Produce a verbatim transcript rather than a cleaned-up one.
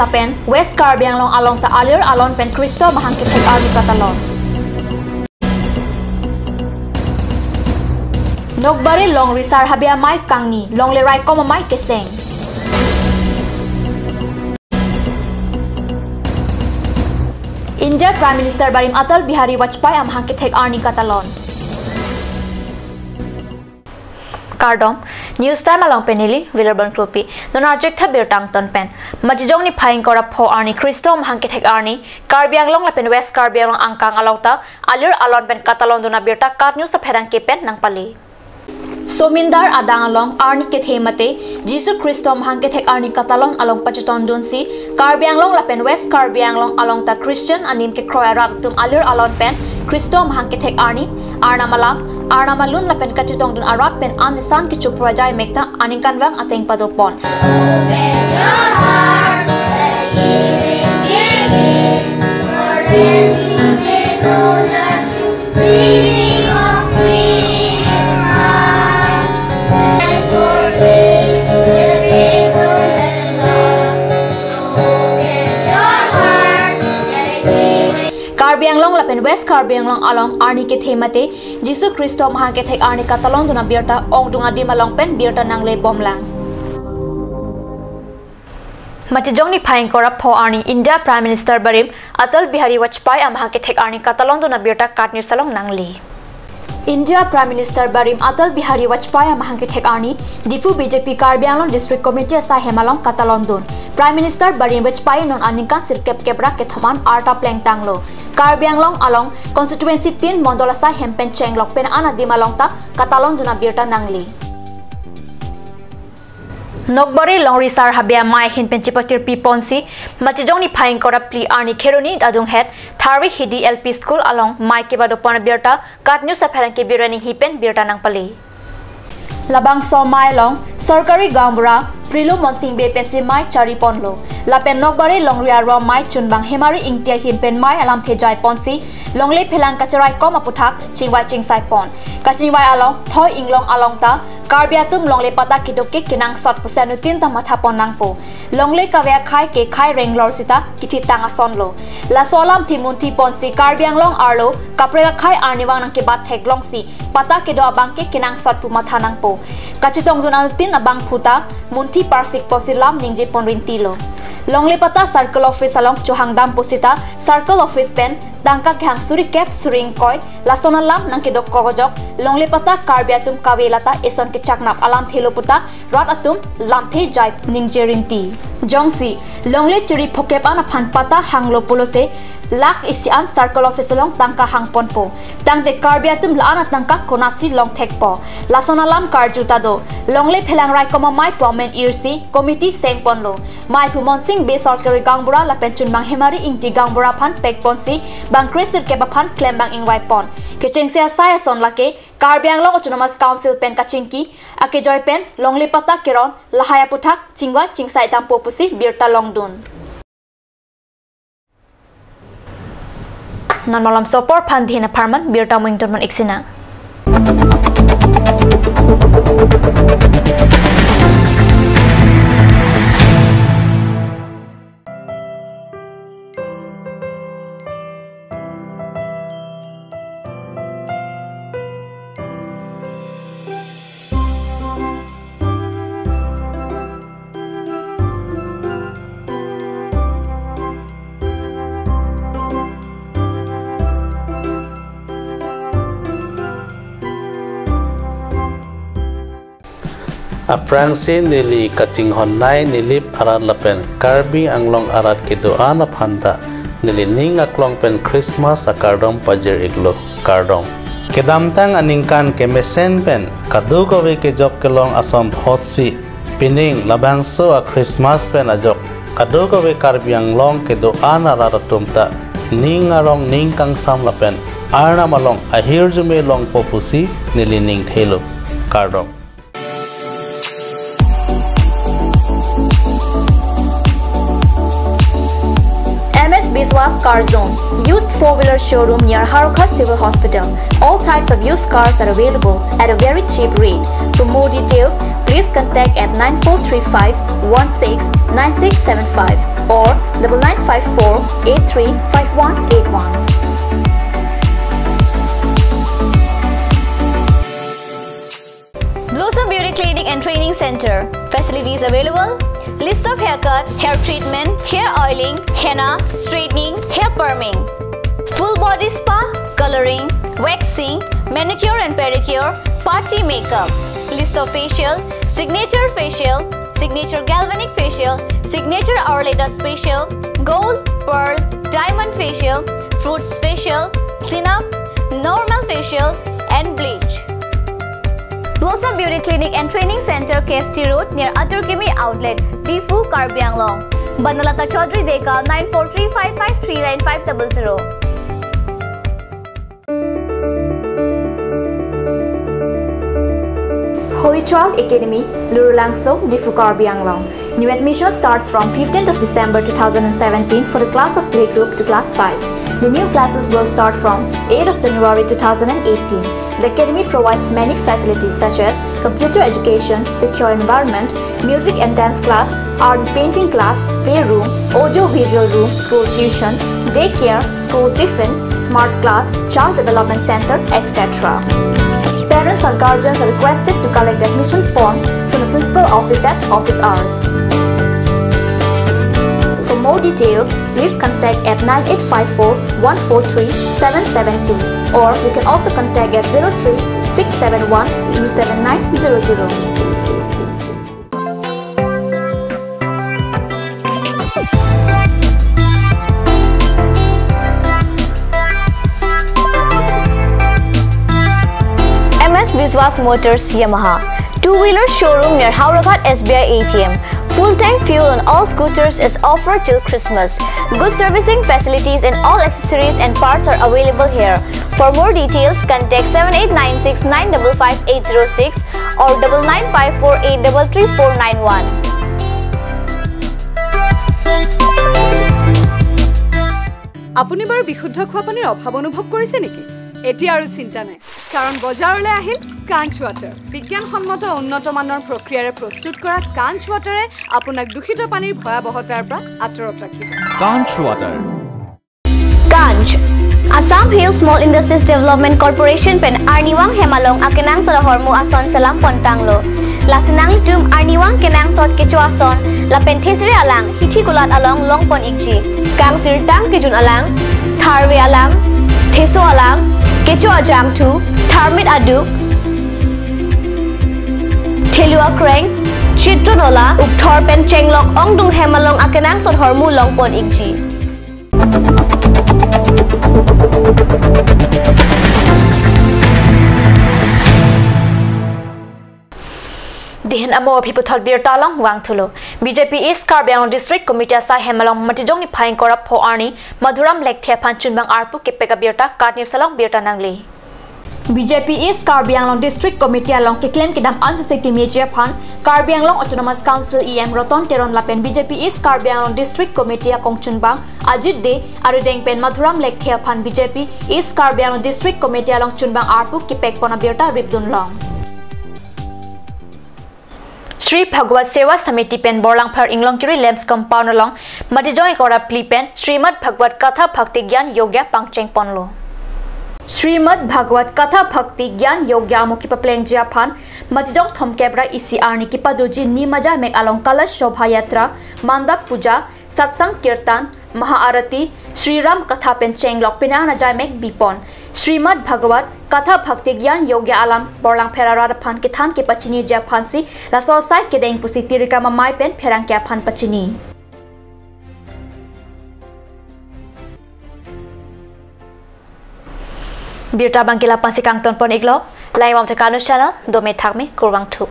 lapen West Karbi Anglong along ta alir alon pen Khristo mahang kethek arni katalon. Nokbari longri sar habe amei kangni, longle raikom amei keseng. India Prime Minister barim Atal Bihari Vajpayee amahang kethek arni katalon. Kardom, News Time along pen neli Wilbur Kropi. Non arjek tha birta angton pen. Matijong niphai ingkoi ra pho arni Khristo mahang kethek arni, Karbi Anglong lapen West Karbi Anglong angkang along ta alir alon pen katalon dun abirta KAT News apherangke pen nangpale. Somindar adang along arni kethe mate Jisu Khristo mahang kethek arni katalon along pachetong dunsi Karbi Anglong lapen West Karbi Anglong along ta Christian anim kekroi arat atum alir alon pen Khristo mahang kethek arni, Arnam alam, Arnam alun lapen kachetong dun arat pen an nisan kecho pro ajai mek ta aningkanvang ateng padopon. Open your heart, let healing begin, for then you may know the truth. Meaning of Christmas, and forsake the paper and love. So open your heart, let it be with Karbi Anglong lapen West Karbi Anglong along arni kethe mate Jisu Khristo mahang kethek arni katalon dun abirta ongdung adim along pen birta nangle bomlang. Matijong niphai ingkoi ra pho arni India Prime Minister barim Atal Bihari Vajpayee amahang kethek arni katalon dun abirta KAT News along nangle. India Prime Minister barim Atal Bihari Vajpayee amahang kethek arni Diphu B J P Karbi Anglong District Committee asai hem along katalon dun. Prime Minister barim Vajpayee non aningkan sirkep kep ra kethom an arta plengtanglo. Karbi Anglong along constituency tin mondol asai hem pen chenglok pen an adim along ta katalon dun abirta nangle. Nokbari longri sar habe amei ahin pen chepatirpi ponsi, Matijong niphai ingkoi ra phli arni Kheroni adunghet Tharve Hidi L P School along mei kebado pon abirta KAT News apherangke Biren Inghi pen birta nangpale. Labangso amei along Sorkari Gaonbura Prilumon Sing Bey pensi mei chari ponlo. Lapen Nokbari longri arlo amei chunbang Hemari Ingti ahin pen mei alamthe jai ponsi longle phelang kacheraikom aputhak chingvai chingsai pon. Kachingvai along thoi inglong along ta Karbi atum longle patta kedo ke kenangsot pusi anuttin ta matha pon nangpo. Longle kave akhei ke khei renglor sita kithitang asonlo. Laso alamthe munthi ponsi Karbi Anglong arlo kaprek akhei arnivang nangkebat theklongsi patta kedo abang ke kenangsot pu matha nangpo. Kachetong dun anuttin abangphu ta munthi parsik ponsi lam ningje pon rintilo. Longle patta Circle Office along chohang dam pusita Circle Office pen tangka kehang suri kep suri ingkoi lason alam nangkedok kok ajok longle patta Karbi atum kave lata eson kechaknap alamthelo puta rat atum lamthe jai ningje rinti. Jongsi longle chiri phokep an aphan patta hanglo pulote lakh isi an Circle Office along tangka hang ponpo. Tangte Karbi atum la-an atangka konatsi long thekpo. Lason alam karju ta do. Longle phelang raikom amei pu amen irsi committee seng ponlo. Meiphu Monsing Bey Sorkari Gaonbura lapen chunbang Hemari Ingti Gaonbura aphan pek ponsi bang kre sirkep aphan klembang ingvai pon. Kechengsi asai ason lake Karbi Anglong Autonomous Council pen kachingki akejoi pen longle patta keron lahai aputhak chingvai chingsai dampo pusi birta longdun. Non malom sopor aphan dhin apharman birta mo ingtun man iksina. Aphrangsi neli kachinghon nei Nilip arat lapen Karbi Anglong arat kedo-an aphan ta neli ning aklong pen Christmas akardom pajir iklo, kardom. Kedamtang aningkan kemesen pen kadokave kejok kelong ason thotsi pining labangso a Christmas pen ajok kadokave Karbi Anglong kedo-an arat atum ta ning arong ning kangsam lapen Arnam along ahirjume longpo pusi neli ning thelo, kardom. M S Biswas Car Zone, used four-wheeler showroom near Howraghat Civil Hospital. All types of used cars are available at a very cheap rate. For more details, please contact at nine four three five one six nine six seven five. or double nine five four eight three five one eight one. Blossom Beauty Clinic and Training Center. Facilities available: list of haircut, hair treatment, hair oiling, henna, straightening, hair perming, full body spa, coloring, waxing, manicure and pedicure, party makeup, list of facial, signature facial, signature galvanic facial, signature hourglass facial, gold, pearl, diamond facial, fruits facial, cleanup, normal facial, and bleach. Blossom Beauty Clinic and Training Center, K S T Road, near Atur Kimi Outlet, Diphu, Karbi Anglong. Banalata Chaudhary Deka, nine four three five five three nine five double zero. Holy Child Academy, Lurulangso, Diphu, Karbi Anglong. New admission starts from fifteenth of December two thousand and seventeen for the class of playgroup to class five. The new classes will start from eighth of January two thousand and eighteen. The academy provides many facilities such as computer education, secure environment, music and dance class, art and painting class, playroom, audio-visual room, school tuition, daycare, school tiffin, smart class, child development center, et cetera. Parents or guardians are requested to collect admission form from the principal office at office hours. For more details, please contact at nine eight five four one four three seven seven two, or you can also contact at zero three six seven one two seven nine zero zero. M S Biswas Motors Yamaha, two-wheeler showroom near Howraghat S B I A T M. Full tank fuel on all scooters is offered till Christmas. Good servicing facilities and all accessories and parts are available here. For more details, contact seven eight nine six nine double five eight zero six or double nine five four eight double three four nine one. আপুনি বাৰু বিশুদ্ধ খোৱা পানীৰ অভাৱ অনুভৱ কৰিছে নেকি? এতিয়া আৰু চিন্তা নাই, কাৰণ বজাৰলৈ আহিল কাঞ্চ ৱাটাৰ। বিজ্ঞানসন্মত উন্নত মানৰ প্ৰক্ৰিয়াৰে প্ৰস্তুত কৰা কাঞ্চ ৱাটাৰে আপোনাক দূষিত পানীৰ ভয়াৱহতাৰ পৰা আঁতৰত ৰাখিব। Kanch Water. Kanch, Assam Hill Small Industries Development Corporation pen arnivang hem along akenangsot ahormu ason selam pontanglo. Lasi nanglitum arnivang kenangsot kecho ason lapen thesere alang hithi kulat along longpon ikji. Kangsirtang kejun alang, tharve alang, theso alang, kecho ajangthu, tharmit aduk, thelu akreng, chitro nola, ukthor pen chenglok ongdung hem along akenangsot ahormu longpon ikji. Dei hin amo aphi puthot birta along vangthulo. B J P East Karbi Anglong District Committee asai hem along Matijong niphai ingkoi ra pho arni Madhuram Lekthe aphan chunbang arpu kepek abirta KAT News along birta nangli. B J P East Karbi Anglong District Committee along keklem kedam anchotsi kemeji aphan Karbi Anglong Autonomous Council E M Roton Teron lapen B J P East Karbi Anglong District Committee akong chunbang Ajit Dey arideng pen Madhuram Lekthe aphan B J P East Karbi Anglong District Committee along chunbang arpu kepek pon abirta ripdun long. Sri Bhagwat Seva Samiti pen Borlangpher Inglongkiri Lamps Compound along Matijong ingkoi ra phli pen Srimad Bhagwat Katha Bhakti Gyan Yogya pangcheng ponlo. Srimad Bhagwat Katha Bhakti Gyan Yogya amo kepaplengji aphan Matijong thomkep ra isi arni kepadoji Nimaja Mek along Kalash Shobha Yatra, Mandap Puja, Satsang Kirtan, Maha Arati, Sri Ram Katha pen chenglok penang ajai mek bipon. Srimad Bhagwat Katha Bhakti Gyan Yogya alam Borlangpher arat aphan kethan kepachiniji aphansi laso asai kedeng pusi Tirika Mamai pen pherangke aphan pachini. Birta abang ke la-an pensi kangton pon iklo, Laingbam Tech News Channel, dome thakme, kurvangthu.